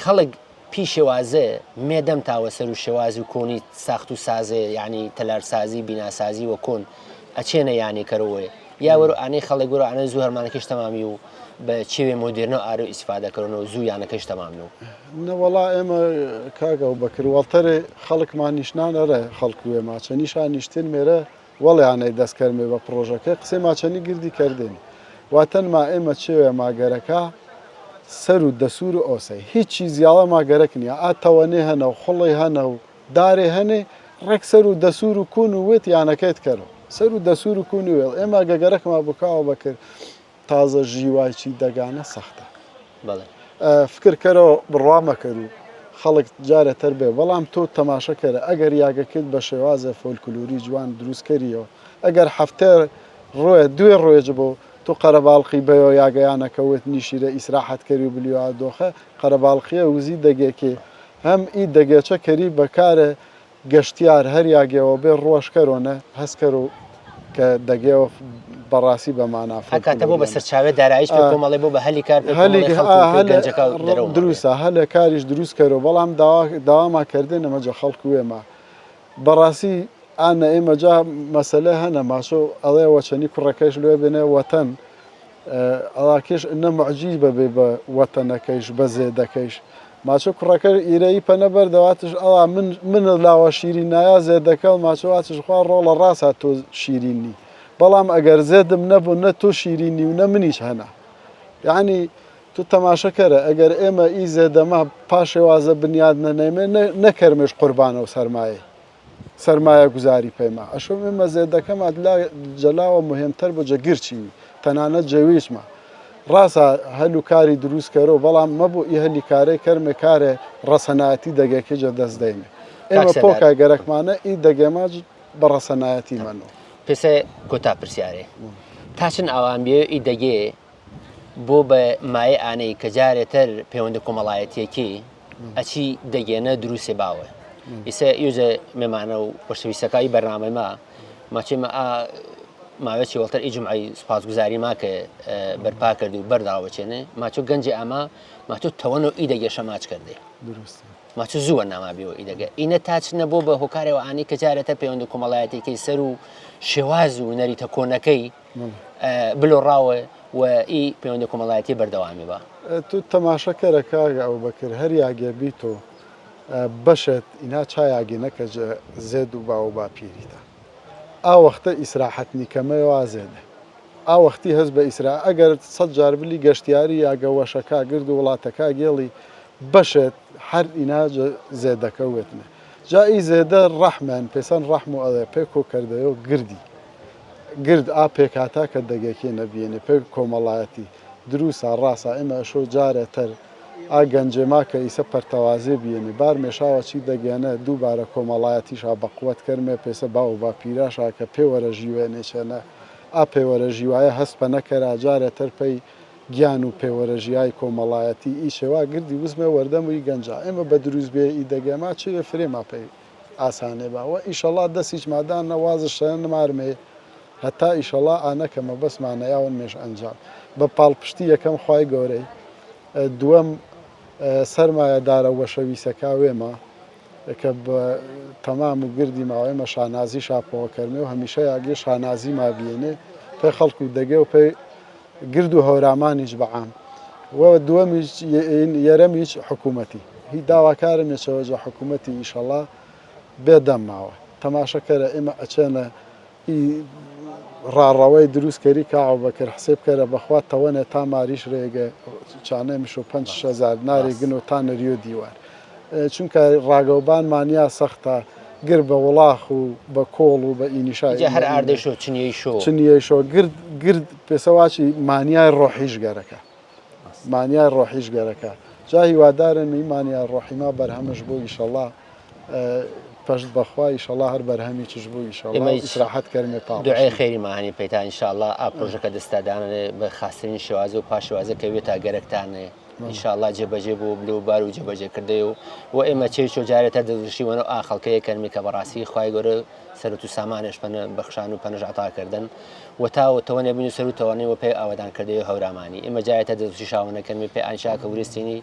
خەڵک پی شێوازێ مێ دەم تاوە سەر و شێواز و کۆنی ساخت و سازێ یعنی تەلارسازی بیناسازی وە کۆن ئەچێنە یانێ کەرەوەێ یا وەرو ئانەی خەڵک وەرو ئانە زوو هەرمانەکەش تەمامی و بە چێوێ مۆدێرنە ئارۆ ئیسفادە کەرۆنەوە زوو یانەکەش تەمامی و. نەوەڵا ئێمە کاک ئەوبەکر وەڵتەرێ خەڵکمان نیشنانەرە خەڵک وێ ماچە نیشان نیشتن مێرە وەڵیانەی دەس کەرمێ بە پڕۆژەکەی قسەی ماچەنی گردی کەردێنی واتەن ما ئێمە چێوێ ماگەرەکا سەر و دەسور و ئۆسەی هیچی زیاڵە ماگەرەک نیە ئا تەوەنێ هەنە و خوڵی هەنە و دارێ هەنێ ڕێک سەر و دەسور و کون و وێت یانەکەیت کەرۆ سەر و دەسور و کون و وێڵ ئێمە گە گەرەکما بکاوە بەکر تازە ژیوای چی دەگانە سەختە بەڵێ. فکر کەرۆ بڕوا مەکەرو خەڵک جارێ تەر بێ بەڵام تۆ تەماشە کەرە ئەگەر یاگەکەت بە شێوازێ فۆلکلوری جوان دروست کەریەوە ئەگەر هەفتێ ڕۆێ دوێ ڕۆێج بۆ تو قەرەباڵخی بەیۆ یاگەیانەکە وت نیشیرە ئیسراحەت کەری و بلیۆ دۆخە قەرەباڵخیە وزی دەگێکێ هەم ئی دەگێچە کەری بەکارێ گەشتیار هەر یاگێوە بێ ڕوەش کەرۆ نە هەس کەرو کە دەگێوە بەڕاسی بە مانا هەکاتە بۆ بە سەرچاوێ دارایش پێ کۆمەڵێ بۆ بە هەلی کار پێ کۆمەڵێ خەڵک و پێ گەنجەکە دەرەوە مەڕێ. دروسە هەلێ کاریش دروس کەرۆ بەڵام داوا داواما کردن ئەمە جە خەڵک وێما بەڕاستی ئانە ئێمە جا مەسەلە هەنە ماچۆ ئەڵێ وەچەنی کوڕەکەیش لێ بێنێ وەتەن ئەڵاکێش ئنە معجیبە بێ بە وەتەنەکەیش بە زێدەکەیش ماچۆ کوڕەکە ئیرەیی پەنە بەردەواتش ئەوا من من لاوە شیرین نایا زێدەکە ماچۆ واتش خوا ڕۆڵە ڕاسا تۆ شیرین نی بەڵام ئەگەر زێدم نەبوو نە تۆ شیرینی و نە منیش هەنە یعنی تو تەماشە کەرە ئەگەر ئێمە ئی زێدەمە پاشێوازە بنیاد نەنێمێ نەکەرمێش قوربانە و سەرمایە سەرمایە گوزاری پەیما ئەشۆم ئێمە زێدەکەمات لا جەلاوە مهمتر بۆ جەگر چیوی تەنانەت جەویچمە ڕاستە هەل و کاری دروست کەرۆ بەڵام مەبوو ئی هەلی کارەی کەرمێ کارێ ڕەسەنایەتی دەگەکێ جە دەست دەیمێ ئێمە پۆکای گەرەکمانە ئی دەگێما بە ڕەسەنایەتی مەنۆ. پێسە کۆتا پرسیارێ تا چن ئاوان بێ ئی دەگێ بۆ بە مایە ئانەی کە جارێ تر پەیوەندە کۆمەڵایەتیەکی ئەچی دەگێنە دروسێ باوە ئیسە یوزە مێمانە و خۆشەویستەکای بەرنامەی ما ماچێمە ئا ماوەی وەڵتەر ئی جمعەی سوپاسگوزاری ما کە بەرپا کرد و بەرداوەچێنێ ماچۆ گەنجی ئاما ماچۆ تەوەن و ئی دەگێشە ماچ کردێ دروستە ماچۆ زووە ناما بێەوە ئی دەگە ئینە تا چنە بۆ بە هۆکارەوە ئانی کە جارێتە پەیوەندە کۆمەڵایەتیەکەی سەر و شێواز و نەریتە کۆنەکەی بلۆڕاوە و ئی پەیوەندە کۆمەڵایەتیە بەردەوامی بە. تو تەماشە کەرە کاک ئەوبەکر هەر یاگێ بیتۆ بەشێت ئینا چا یاگێ نەکە جە زێد و باو و باپیریتە ئا وەختە ئیسراحەت نیکەمەێ وا زێدە ئا وەختی هەست بە ئیسرا ئەگەر سەد جار بلی گەشتیاری یاگە وەشەکا گرد و وڵاتەکا گێڵی بەشێت هەر ئینا جە زێدەکە وێتنێ جا ئی زێدە ڕەحمەن پێسەن ڕەحم و ئەڵێ پێ کۆ کەردەیۆ گردی. گرد ئا پێکهاتە کە دەگەکێ نەبیێنێ پێ کۆمەڵایەتی دروسا ڕاسا ئێمە ئەشۆ جارێ تەر ئا گەنجێما کە ئیسە پەرتەوازێ بیێنێ بار مێشاوە چی دەگەنە دووبارە کۆمەڵایەتیشا بەقوەت کەرمێ پێسە باو و باپیراشا کە پێوەرە ژیوێنێ چەنە ئا پێوەرە ژیوایە هەست پە نەکەرا جارێ تەر پەی گیان و پێوەرە ژیای کۆمەڵایەتی ئی چێوا گردی وزمێ وەردەم ئی گەنجا ئێمە بە دروس بێ ئی دەگەما چێ فرێما پەی ئاسانێ با وە ئیشەڵا دەسیچ مادان نە وازش سەر نمارمێ هەتا ئیشەڵا ئانە کە مەبەسمانە یاون مێش ئەنجام بە پاڵپشتی یەکەم خوای گەورەی دووەم سەرمایە دارە وەشەویسەکا وێمە کە بە تەمام و گردی ماوەێمە شانازی شاپەوە کەرمێ و هەمیشە یاگێ شانازی ما بیێنێ پێ خەڵک و دەگێ و پێ گرد و هەورامانیش بە عام و دووەمیش یەرەمیش حکوومەتی هی داواکارم یەچەوەجە حکوومەتی ئیشەڵا بێ دەم ماوە تەماشە کەرە ئێمە ئەچێنە ئی ڕاڕەوەی دروست کەری کاعو بەکر حسێب کەرە بەخوا تەوەنێ تا ماریش رێگە چانێ مشۆ 5 هزار ناری گن و تا نریۆ دیوار چونکە ڕاگەوبان مانیا سەختە گر بە وڵاخ و بە کۆڵ و بە ئینیشا جا هەر ئاردەی شۆ چنیەی شۆ چنیەی شۆ گرد گرد پێسەواچی مانیای ڕۆحیش گەرەکە مانیای ڕۆحیش گەرەکە جا هیوادارن ئی مانیای ڕۆحیما بەرهەمش بۆ ئیشەڵا پشت بەخوا ئیشەڵا هەر بەرهەمی چش بوو ئیشەڵا ئیسراحەت کەرمێ پاڵ دوعای خێری ماهانی پەیتا ئینشاءاللە ئا پرۆژەکە دەستادانێ بە خاسترین شێواز و پاشوازە کە وێتا گەرەکتانێ ئینشاءاللە جێبەجێ بوو بلو بار و جێبەجێ کردەی و و ئێمە چێ چۆ جارێتە دەستشیوەنە ئا خەڵکەیە کەرمی کە بەڕاستی خوای گەورە سەرت و سامانێش پەنە بەخشان و پەنەش عەتا کردن و تا و تەوەنێ بین و سەر و تەوانێ و پێ ئاوەدان کردەی هەورامانی ئێمە جارێتە دەستشی شاوەنە کەرمی پێ ئانشا کە ورستینی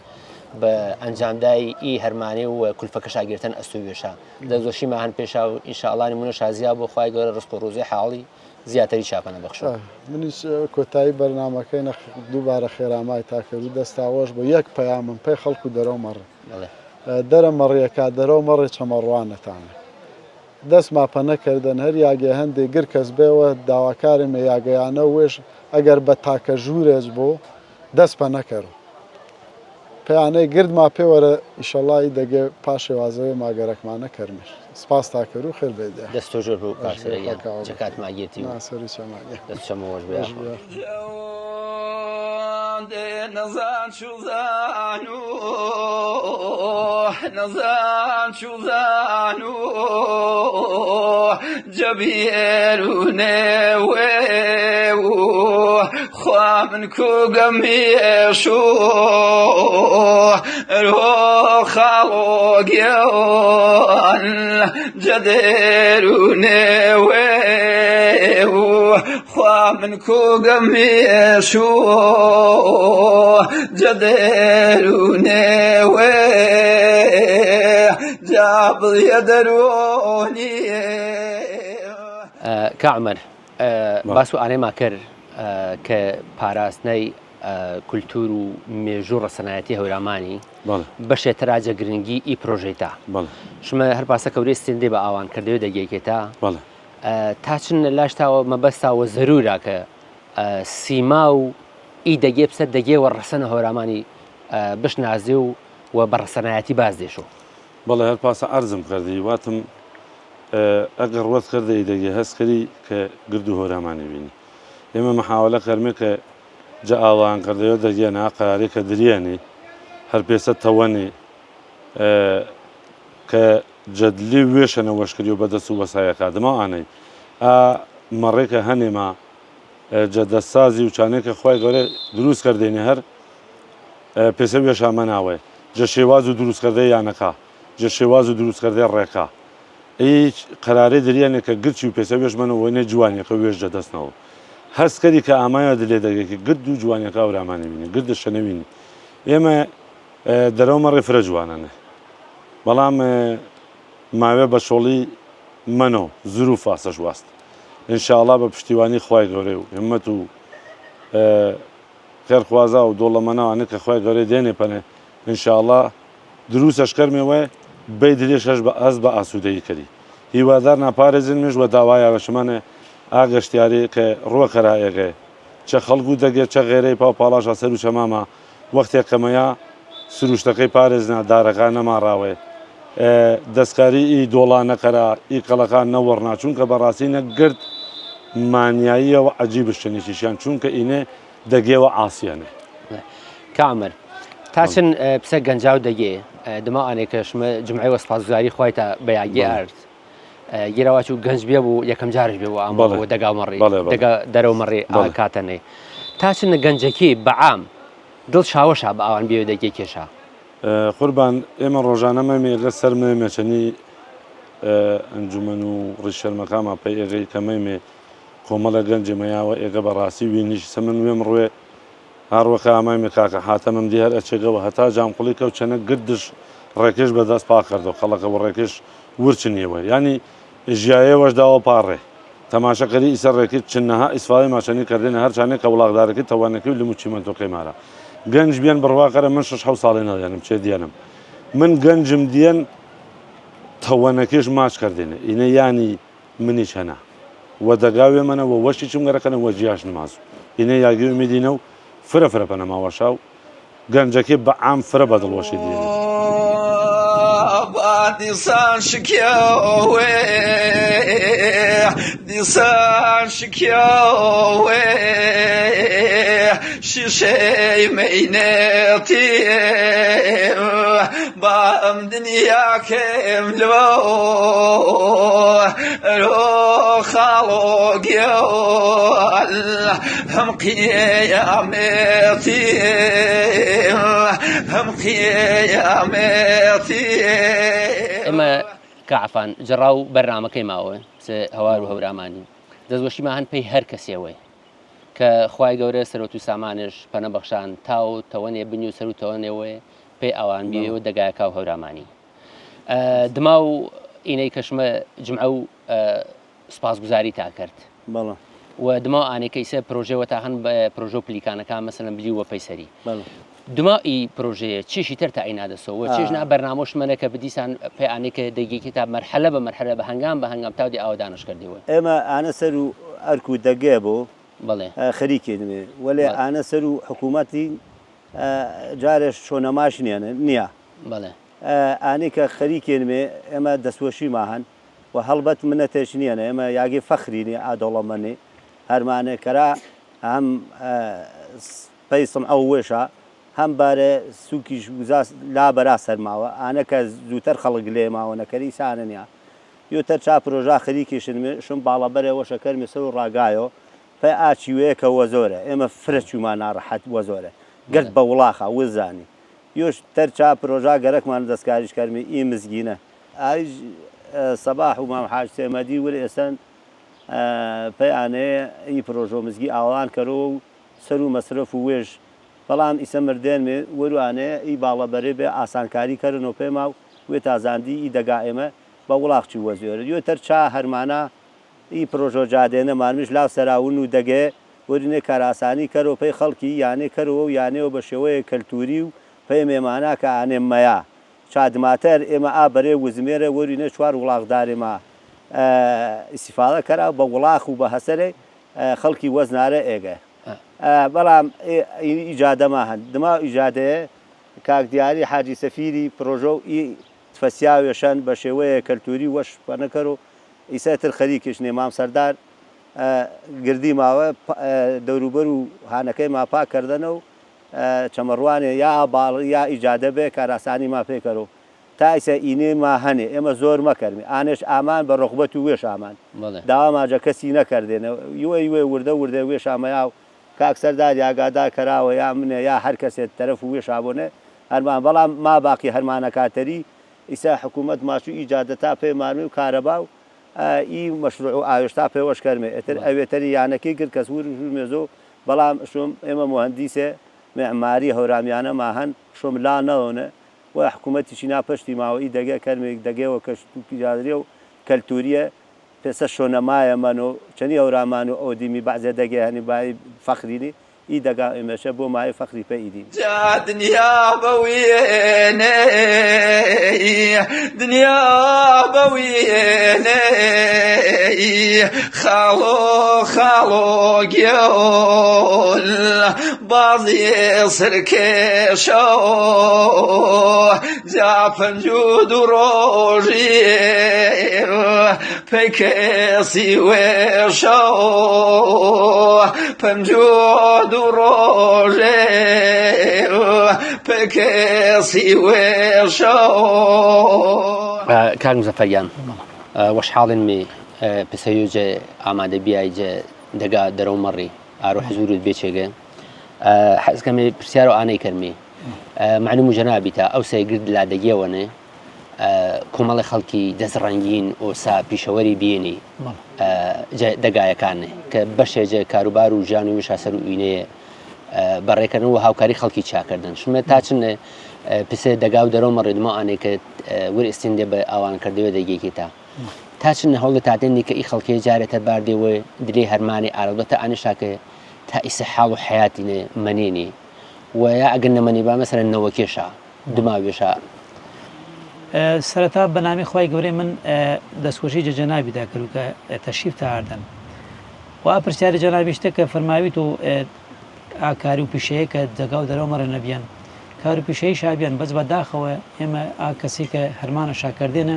بە ئەنجامدای ئی هەرمانی و کولفەکە شاگرتن ئەستوو وێشا دەستۆشی ماهن پێشا و ئینشاءاللە نمونە شازیا بۆ خوای گەورە ڕزق و ڕوزی حاڵی زیاتری چاپەنە بەخشۆ. منیش کۆتایی بەرنامەکەی نە دووبارە خێرامای تاکەرو دەستا وەش بۆ یەک پەیامم پێ خەڵکو دەرەو مەڕێ دەرە مەڕیەکا دەرەو مەڕێ چەمەڕوانەتانە دەس ماپە نەکردن هەر یاگێ هەندێ گر کەس بێوە داواکارێ مێ یاگەیانە وێش ئەگەر بە تاکە ژوورێج بۆ دەس پە نەکەرو پەیانەی گرد ما پێ وەرە ئیشەڵا ئی دەگێ پاشێ وازەوێ ما گەرەکمانە کەرمێش سپاس تا کەرو خێر بێ دێ. دەست تۆ ژۆر بوو کاک سەرە گیان چ کات ماگێتی و نا سەری چەماگێ دەست چەمە وەش بێ وەش یاخوا. بێ. نەزان چوزان و نەزان چوزان و جەبیێر و نێوێ و خوا من کوگەم یێشو رۆ خاڵۆ گیان جەدێر و نێوێ و خوا من کوگەم یێشو جەدێر و نێوێ جابڵیە دەرۆنی کا عومەر باس و ئانێما کرد کە پاراستنەی کولتور و مێژوو ڕەسەنایەتی هەورامانی بەشێ تەراجە گرنگی ئی پرۆژەی تا شمە هەر پاسە کەورێ ستندێ بە ئاوان کردەوە دەگەیکێ تا تا چن لاش تاوە مەبەستاوە زەرورا کە سیما و ئی دەگێ بسەر دەگێ وە ڕەسەنە هەورامانی بشنازێ و و بە ڕەسەنایەتی باز دێشۆ. بەڵێ هەر پاسە عەرزم کردی واتم ئەگەر ڕوەت کردە ئی دەگێ هەست کەری کە گرد و هەورامانی بینی ئێمە مەحاوەلە کەرمێ کە جە ئاوان کردەیۆ دەگێ نا قەرارێ کە دریەنی هەر پێسە تەوەنی کە جەدلی وێشەنە وەش کریۆ بە دەس و وەسایەکا دما ئانەی ئا مەڕێ کە هەنێ ما جە دەسسازی و چانێ کە خوای گەورە دروس کردێنێ هەر پێسە وێشا مەناوێ جە شێواز و دروس کردێ یانەکا جە شێواز و دروس کردێ ڕێکا ئی قەرارێ دریەنێ کە گرچی و پێسە وێش مەنە وەێ جوانیەکە وێش جە دەس نەوە هەست کەری کە ئامایە دلێ دەگێ کە گرد و جوانیەکە ئەورامانێ بینی گردە شەنەوینی ئێمە دەرەو مەڕێ فرە جوانەنێ بەڵام ماوێ بە چۆڵی مەنۆ زروف واسەش واست ئینشاڵا بە پشتیوانی خوای گەورەی و همەت و خێرخوازا و دۆڵەمەناوانە کە خوای گەورەی دێنێ پەنێ ئینشاڵا دروسەش کەرمێ وێ بەی درێژ هەش بە ئاست بە ئاسوودەیی کەری هیوادار ناپارێزن مێژ وە داوایا وە شمانێ ئا گەشتیاری کە ڕوە کەرا ئێگێ چە خەڵگو دەگێ چە غێرەی پاو پاڵاشا سەرو چەماما وەختێ کەمەیا سروشتەکەی پارێزنا دارەکان نەماڕاوێ دەستکاری ئی دۆڵا نەکەرا ئی کەڵەکان نەوەڕنا چونکە بەڕاستی نە گرد مانیاییەوە عەجیبش چنیکیشیان چوونکە ئینێ دەگێوە عاسیەنێ. کامر تا چن پسە گەنجاو دەگێ دما ئانێ کە شمە جمعەی وە سپاسگوزاری خوای تا بەیاگێ ئارد گیرەوە چوو گەنج بێ بوو یەکەم جارش بێ بوو ئامە بۆ دەگا مەڕی دەگا دەرەوە مەڕی کاتەنێ تا چنە گەنجەکی بەعام دڵ شاوەشا بە ئاوان بێ دەگێ کێشا. قوربان ئێمە ڕۆژانە مەمێ لە سەر مەمێ چەنی ئەنجومەن و ڕیشەرمەکاما پەی ئێغەی کە مەمێ کۆمەڵە گەنجێ مەیاوە ئێگە بە ڕاستی وینیش سە من وێم ڕوێ هاڕوەکە ئامایمێ کاکە حاتەمم دی هەر ئەچێگەوە هەتا جامقوڵی کەو چەنە گردش ڕێکێش بە دەست پاک کردەوە خەڵەکە و ڕێکێش ورچ نیەوە یانی ژیایەوەش داوە پاڕێ تەماشا کەری ئیسە ڕێکی چنەها ئیسفادەی ماچەنی کردێنە هەر چانێ کە وڵاغدارەکەی تەوانەکەی و لم و چیمەنتۆکەی مارا گەنج بیەن بڕوا کەرە من شەش حەوت ساڵێ نەدیانم چێ دیانم من گەنجم دیەن تەوەنەکەش ماچ کردێنە ئینە یانی منیش هەنا وە دەگاوێ مەنە وە وەشی چم گەرەکەنە وە جیاش نماز ئینە یاگی ئومیدینە و فرە فرە پەنەما وەشا و گەنجەکێ بە عام فرە بە دڵوەشی دیێنێ. دیسان شکیاوێ دیسان شکیاوێ شیشەی مەینەتی بام دنیاکەم لۆ ئەرۆ خاڵۆ گیان هەم قیامەتی هەم قیامەتی. ئێمە کاعفان جڕاو بەرنامەکەی ماوە هەوار و هەورامانی دەستوەشیما هەن پێی هەر کەسێوەی کە خوای گەورە سەرۆت و سامانش پەنە بەخشان تاو تەوەنێ بنی و سەر و تەوەنێوەی پێی ئاوان بێ و دەگایەکاو هەورامانی دما و ئینەی کەشمە جمعە و سپاسگوزاری تا کرد. بەڵێ. و دما ئانێ کە ئیسە پرۆژێ وە تا هەن پرۆژە و پلیکانەکان مەسەلەن بلی وە پەیسەری. بەڵێ. دما ئی پرۆژەیە چێشی تر تا ئینا دەسۆ وە چێش نا بەرنامەش مەنە کە بدیسان پێ ئانێ کە دەگێکی تا مەرحەلە بە مەرحەلە بە هەنگام بە هەنگام تاو دی ئاوەدانش کردی وە. ئێمە ئانە سەر و ئەرک و دەگێ بۆ بەڵێ. خەریکێ نمێ وەلێ ئانە سەر و حکوومەتی جارێش چۆنەماش نییە نییە. بەڵێ. ئانێ کە خەریکێ نمێ ئێمە دەسوەشی ما هەن. و هەڵبەت منەتێش نییە ئێمە یاگێ فەخری نی ئا دەوڵەمەنی هەرمانێ کەرا هەم پەی سمعە و وێشا هەم بارێ سوکیش وزا لا بەرا سەرماوە ئانە کە زووتەر خەڵک لێ ماوە نەکەری ئیسانە نیە یوتەر چا پرۆژا خەریکیشن شم باڵە بەرێ وەشە کەرمی سەر و ڕاگایۆ پەی ئا چیوەیە کە وەزۆرە ئێمە فرە چووما ناڕەحەت وەزۆرە گرد بە وڵاخا وزانی یوش تەر چا پرۆژا گەرەکمان دەستکاریش کەرمی ئی مزگینە ئایج سەباح و مام حاج سێمەدی ور ئێسەن پەی ئانەیە ئی پرۆژۆ مزگی ئاوەڵان کەرۆ و سەر و مەسرەف و وێژ بەڵام ئیسە مردێنمێ وەرو ئانەیە ئی باڵە بەرێ بێ ئاسانکاری کەرن و پێما و وێ تازاندی ئی دەگا ئێمە بە وڵاخ چوو وەزێرە یۆ تەر چا هەرمانا ئی پرۆژۆ جادێنە مارمیش لاو سەراون و دەگێ وەرینێ کارئاسانی کەرۆ پەی خەڵکی یانێ کەرۆ و یانێوە بە شێوەیە کەلتوری و پەی مێمانا کە ئانێ مەیا چادماتەر ئێمە ئا بەرێ وزمێرە وەرینە چوار وڵاخدارێ ما ئیستیفادە کەرا بە وڵاخ و بە هەسەرێ خەڵکی وەزنارە ئێگە بەڵام ئیجادە ما هەن دما ئیجادەیە کاک دیاری حاجی سەفیری پرۆژە و ئی تفەسیاوێشەن بە شێوەیە کەلتوری وەش پەنەکەر و ئیسە تر خەریکیش نێ مام سەردار گردی ماوە دەوروبەر و هانەکەی ما پاک کردنە و چەمەڕوانێ یا باڵ یا ئیجادە بێ کاراسانی ما پێ کەرۆ تا ئیسە ئینێ ما هەنێ ئێمە زۆر مەکەرمێ ئانێش ئامان بە ڕوغبەت و وێش ئامان داوا ماجە کەسی نەکەردێنە یوێ یوێ وردە وردە وێش ئامەیا و کاک سەردار یاگادار کەراوە یا منێ یا هەر کەسێ تەرەف و وێش ئابۆنێ هەرمان بەڵام ما باقی هەرمانەکاتەری ئیسە حکوومەت ماچوو ئی جادە تا پێ مارمێ و کارەبا و ئی مەشروع و ئاوێش تا پێوەش کەرمێ ئێتر ئەوێتەری یانەکی گر کەس ور ژوور مێزۆ بەڵام شۆم ئێمە موهەندیسێ مێعماری هەورامیانە ما هەن شۆم لا نەۆنە و حکوومەتیشی نا پەشتی ماوە ئی دەگە کەرمێک دەگەوە کەش توکیجادریە و کەلتوریە پێسە شۆنە مایە مەنۆ چەنی هەورامان و ئەودیمی بەعزێ دەگێ هەنی بای فەخرینی. ئی دەگا ئێمەشە بۆ مایە فەخری پێ ئیدین. جا دنیا بە وێنەی دنیا بە وێنەی خاڵۆ خاڵۆ گێول بازی سرکێشە جا 52 ڕۆژی پەیکەسی وێشە 52 ڕۆژێ پەیکەسی وێشە. کاک مزەفەریان وەشحاڵن می پسەیوجێ ئامادە بیایجێ دەگا دەرەو مەڕی ئارۆ حزورت بێچێگە حەزکەمێ پرسیار و ئانەی کەرمی معلوم و جەنابی تا ئەو سەیگرد لادەگیەوەنێ کۆمەڵی خەڵکی دەست ڕەنگین ئۆسا پیشەوەری بینی دەگایەکانێ کە بەشێ جێ کاروبار و ژیان و وشا سەر و ئینەیە بەڕێکردن و هاوکاری خەڵکی چاکردن شمە تا چنێ پسێ دەگا و دەرەوە مەڕێدمە ئانێک کە ور ئستین دێ بە ئاوان کردەوە دەگێکی تا تا چنە هەوڵ تاتێنی کە ئی خەڵکێ جارێتە باردێوە دلێ هەرمانی ئارەڵبەتە ئانیشاکە تا ئیسە حاڵ و حیاتینێ مەنێنی و یا ئەگەر نەمەنی با مەسەلەن نەوەکێشا دماوێشا. سەرەتا بە نامی خوای گەورەی من دەستخۆشی جە جەنابی دا کرد کە تەشریف تاردن و ئا پرسیاری جەنابیشتە کە فەرماویت و ئاکاری و پیشەیە کە دەگا و دەرەوە مەڕێ نەبیان کار و پیشەی شابیان بەس بە داخەوە ئێمە ئا کەسی کە هەرمانە شاکردێنە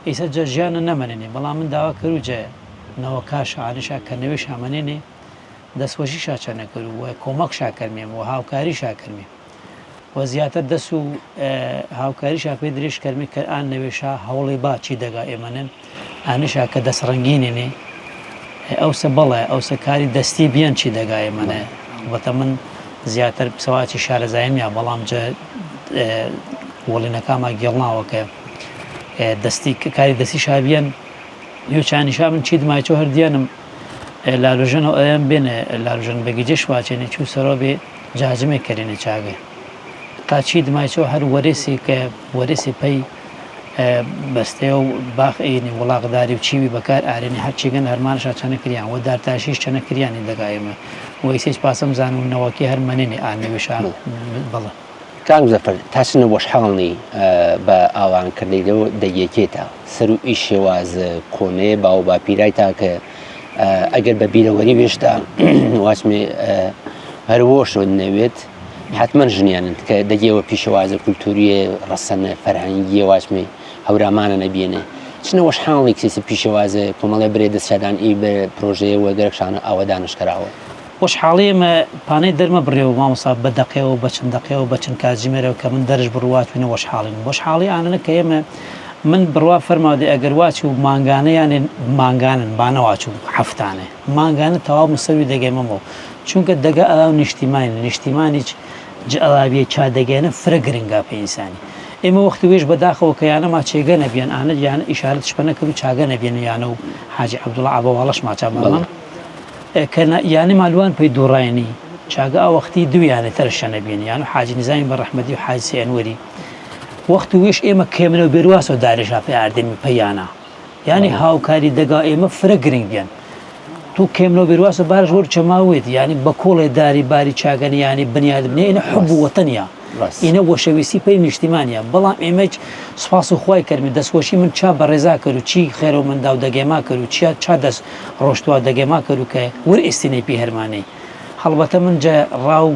ئیسە جە ژیانە نەمەنێنێ بەڵام من داوا کەرو جە نەوەکاش ئانیشا کە نەوێ شامەنێنێ دەستخۆشی شا چەنە کەرو و کۆمەک شا کەرمێم و هاوکاری شا کەرمێ و زیاتر دەس و هاوکاری شا پێ درێژ کەرمێ کە ئان نەوێشا هەوڵێ با چی دەگا ئێمەنن ئانیشا کە دەس ڕەنگینێنێ ئەوسە بەڵێ ئەوسە کاری دەستی بیەن چی دەگا ئێمەنێ ئەڵبەتە من زیاتر سەواچی شارەزایم یا بەڵام جە وەڵینەکاما گێڵناوە کە دەستی کاری دەستی شابیەن یوچانیشا من چی دمایچۆ هەر دیانم لالوژەن و ئەیان بێنێ لالوژەن بەگیجێ شواچێنێ چوو سەرۆ بێ جاجمێ کەرێنێ چاگێ تا چی دمایچۆ هەر وەرێسی کە وەرێسی پەی بەستێ و باخ ئینی وڵاغداری و چیوی بەکار ئارێنی هەر چیگەن هەرمانشا چەنە کریان و دارتاشیش چەنە کریانی دەگا ئێمە و ئیسەیچ پاسم زان و نەوەکی هەر مەنێنێ ئا نەویشا بەڵێ. کاک مزەفەر تا چنە وەشحاڵنی بە ئاوان کردەیلەو دەیەکێتە سەر و ئی شێواز کۆنەیە باو باپیرای تا کە ئەگەر بە بیرەوەری وێشتا واچمێ هەر وۆشۆ نەوێت حتمما ژنیانن کە دەگەوە پیشەوازە کولتوریە ڕەسەنە فەرهەنگیە واچمێ هەورامانە نەبیێنێ چنە وەشحاڵی کەسی پیشەوازە کۆمەڵێ برێ دەستشادان ئی بە پرۆژەیە وەگەرەکشانە ئاوەدانشکراوە. خۆشحاڵی ئێمە پانەی دەرمە بڕێەوە مامۆستا بە دەقەیەوە بە چەند دەقەیەوە بە چەند کاتژمێرەوە کە من دەرش بڕوا چوینە وەشحاڵین وەشحاڵی ئانەنە کە ئێمە من بڕوا فەرماودێ ئەگەر واچوو مانگانە یانێ مانگانن با نەواچوو هەفتانێ مانگانە تەواو مسەوی دەگەمەمەوە چونکە دەگە ئەو نیشتیمانی نیشتیمانیچ ج ئەڵاویە چا دەگەێنە فرە گرنگا پێ ئینسانی ئێمە وەختی وێش بەداخەوە کە یانە ما چێگە نەبیان ئانە یانە ئیشارەت شپە نەکرد و چاگە نەبیەن یانە و حاجی عەبدوڵا عەبەواڵەش ماچا بەڵام کە یانە مالوان پەی دوڕاینی چاگە ئەو وەختی دو یانە تەر شەنە بین یان حاجی نزامی بە ڕەحمەتی و حاجی سێنوەری وەخت وێش ئێمە کێمنە و بێرواسەوە دارێژا پێ ئاردێنی پەیانە یانی هاوکاری دەگا ئێمە فرە گرنگ بیان تو کێمنەوە بێرواسە بارش وەر چەماوێت یانی بە کۆڵێ داری باری چاگەنی یانی بنیاد بنێ ئینە حب وەتەنیا ئینە وەشەویستی پەی نیشتیمانە بەڵام ئێمەچ سپاس و خوای کەرمی دەستخۆشی من چا بەڕێزا کرد و چی خێرە و منداو دەگەێما کرد و چیا چا دەست ڕۆشتوە دەگەێما کرد و کە ور ئێستینەی پی هەرمانەی هەڵبەتە من جە ڕاو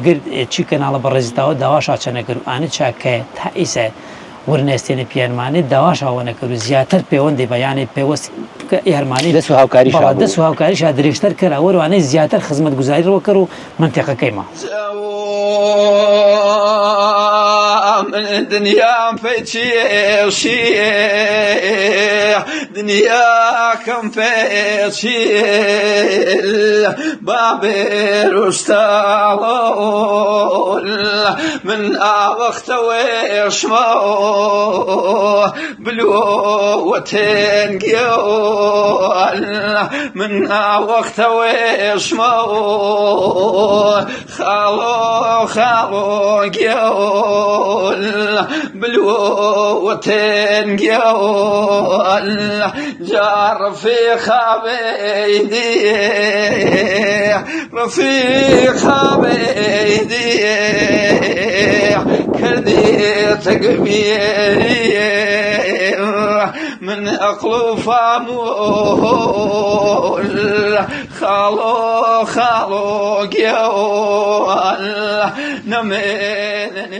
گرد چی کەناڵە بەڕێزتاوە داواشا چەنە کرد و ئانە چا کە تا ئیسە ورنێستێنە پیرمانێ داواشا وەنە کرد و زیاتر پەیوەندی بە یانێ پەیوەست کە هەرمانی دەست و هاوکاری بەڵا دەست و هاوکاریشا درێژتر کەرا وەروانەی زیاتر خزمەتگوزاری ڕۆ کەر و مەنتیقەکەیما. من دنیام پێچێشی دنیاکەم پێچی بابێرستاڵۆ من ئاوەختە وێشمە بلووە تێنگیۆ من ئاوەختە وێشمە خاڵۆ خاڵۆ گیۆل بلووە تێنگیۆل جا ڕفیقا بێیدی. ڕەفیق هاوێدی کردی تەگبیری من ئەقڵ و فام و خاڵۆ خاڵۆ گێوان نەمێنن.